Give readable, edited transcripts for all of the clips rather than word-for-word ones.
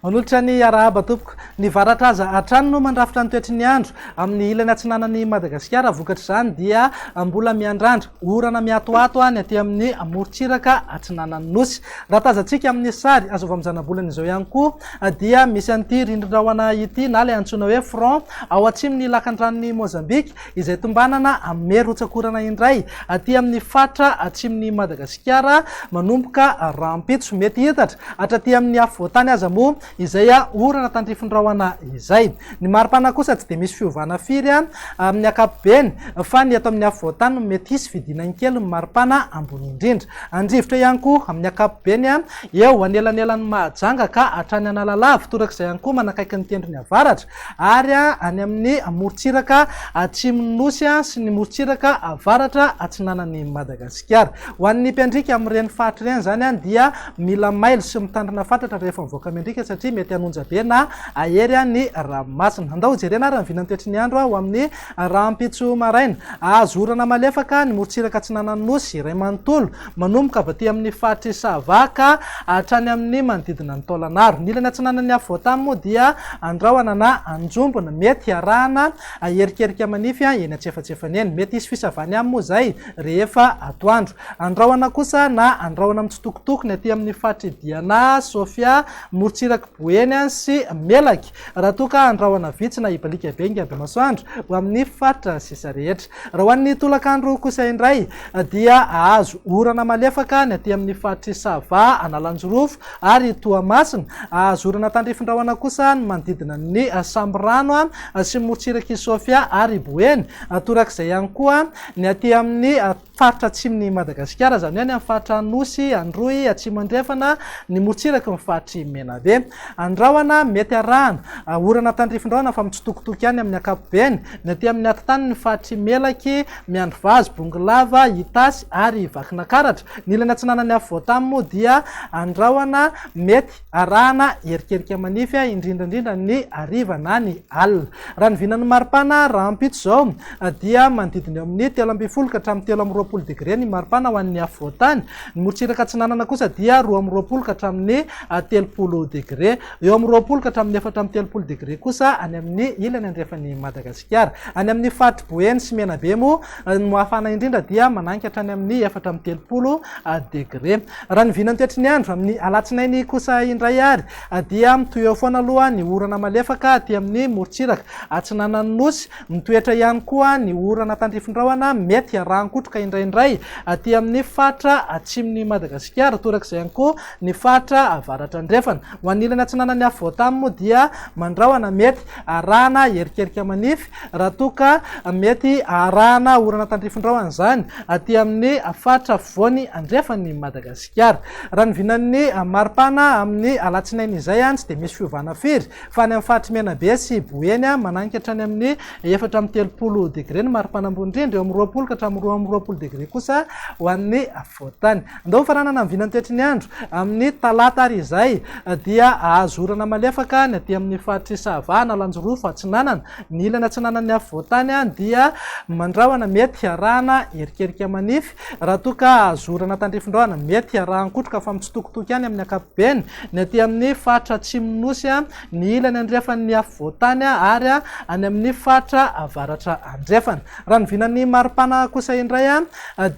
Manolotra ny arahaba tompoko. Ny varatra aza hatrany no mandrafitra ny toetry ny andro amin'ny ilany atsinanan'i Madagasikara. Vokatr'izany dia mbola miandrandra orana miatoato ny aty amin'ny morontsiraka atsinanan'ny Nosy. Raha tazantsika amin'ny sary azo avy amin'ny zanabolana izao ihany koa dia misy an'ity rindrin-drahona ity na ilay antsoina hoe front ao atsimon'ny lakandranon'i Mozambika izay tombanana hanome rotsak'orana indray aty amin'ny faritra atsimon'i Madagasikara manomboka rahampitso. Mety hiitatra hatraty amin'ny afovoantany aza moa izay orana tandrifin-drahona izay. Ny maripana kosa tsy dia misy fiovana firy amin'ny ankapobeny fa ny eto amin'ny afovoantany no mety hisy fidinany kely ny maripana ambony indrindra. Andrivotra ihany koa amin'ny ankapobeny eo anelanelan'i Mahajanga ka hatrany Analalava, torak'izay ihany koa manakaiky ny tendrony avaratra. ary any amin'ny morontsiraka atsimon'ny Nosy sy ny morontsiraka avaratra atsinanan'i Madagasikara. Ho an'ny mpiandriaka amin'ireny faritra ireny izany dia mila mailo sy mitandrina fatratra rehefa mivoaka miandriaka satria mety hanonja be na hahery ny ranomasina. Andao hojerena ary ny vinantoetry ny andro ho amin'ny rahampitso maraina. Hahazo orana malefaka ny morontsiraka atsinanan'ny Nosy iray manontolo manomboka avy aty amin'ny faritr'i Sava ka hatrany amin'ny manodidina an'i Taolagnaro. Ny ilany atsinanan'ny afovoantany moa dia Andrahona na Anjombona, mety hiarahana erikerika manify eny antsefatsefany eny. Mety hisy fisavany ihany moa izay rehefa atoandro. Andrahona kosa na Andrahona mitsitokotoko ny aty amin'ny faritr'i Diana, Sofia, morontsirak'i Boeny sy Melaky, raha toa ka Andrahona vitsy na hibaliaka be Ingabemasoandro ho amin'ny faritra sisa rehetra. Raha ho an'ny tolakandro kosa indray dia hahazo orana malefaka ny aty amin'ny faritr'i Sava, Analanjirofo ary Toamasina. Hahazo orana tandrifin-drahona kosa ny manodidina ny Sambirano sy ny morontsirak'i Sofia ary Boeny. Torak'izay ihany koa ny aty amin'ny faritra atsimon'i Madagasikara, izany hoe any amin'ny faritra Anosy, Androy, Atsimo Andrefana, ny morontsiraky ny faritr'i Menabe. Andrahona mety arahana orana tandrifin-drahona fa mitsitokotoko ihany amin'ny ankapobeny, ny aty amin'ny atitany ny faritr'i Melaky, Miandrivazo, Bongolava, Itasy ary Vakinakaratra. Ny ilany atsinanan'ny afovoantany moa dia andrahona mety arahana erikerika manify indrindra indrindra ny hariva na ny alina. Raha ny vinan'ny maripana rahampitso izao dia manodidina eo amin'ny 13 ka hatramin'ny 23 degre ny maripana ho an'ny afovoantany. Ny morontsiraka atsinanana kosa dia 22 ka hatramin'ny 30 degre. Eo amin'ny 20 ka hatramin'ny 34 degre kosa any amin'ny ilany andrefan'i Madagasikara. Any amin'ny faritr'i Boeny sy Menabe moa ny mafana indrindra dia mananika hatrany amin'ny 34 degre. Raha ny vinantoetry ny andro amin'ny alatsinainy kosa indray ary dia mitohy eo foana aloha ny orana malefaka aty amin'ny morontsiraka atsinanan'ny Nosy. Mitoetra ihany koa ny orana tandrifin-drahona mety hiarahan-kotroka indraindray aty amin'ny faritra atsimon'i Madagasikara. Torak'izay ihany koa ny faritra avaratra andrefana. Ho an'ny ilany atsinanan'ny afovoantany moa dia mandrahona mety arahana erikerika manify raha toa ka mety arahana orana tandrifin-drahona izany aty amin'ny faritra afovoany andrefan'i Madagasikara. Raha ny vinan'ny maripana amin'ny alatsinainy izay tsy dia misy fiovana firy fa any amin'ny faritr'i Menabe sy Boeny mananika hatrany amin'ny 34 degre ny maripana ambony indrindra, eo amin'ny 20 ka hatramin'ny 22 degre kosa ho an'ny afovoantany. Andao hofaranana ny vinantoetry ny andro amin'ny talata ary izay dia hahazo orana malefaka ny aty amin'ny faritr'i Sava, Analanjirofo, Atsinanana. Ny ilany atsinanan'ny afovoantany dia mandrahona mety hiarahana erikerika manify raha toa ka hahazo orana tandrifin-drahona mety hiarahan-kotroka fa mitsitokotoko ihany amin'ny ankapobeny ny aty amin'ny faritra atsimon'ny Nosy, ny ilany andrefan'ny afovoantany ary any amin'ny faritra avaratra andrefana. Raha ny vinan'ny maripana kosa indray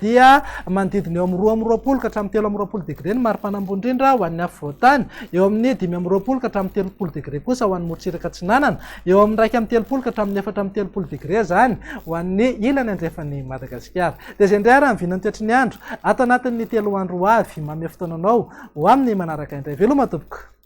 dia manodidina eo amin'ny 22 ka hatramin'ny 23 degre ny maripana ambony indrindra ho an'ny afovoantany, eo amin'ny 25 ka hatramin'ny 30 degre kosa ho an'ny morontsiraka atsinanana, eo amin'ny 31 ka hatramin'ny 34 degre izany ho an'ny ilany andrefan'i Madagasikara. Dia izay indray ary ny vinantoetry ny andro ato anatin'ny telo andro ho avy. Manome fotoana anao ho amin'ny manaraka indray. Veloma tompoko.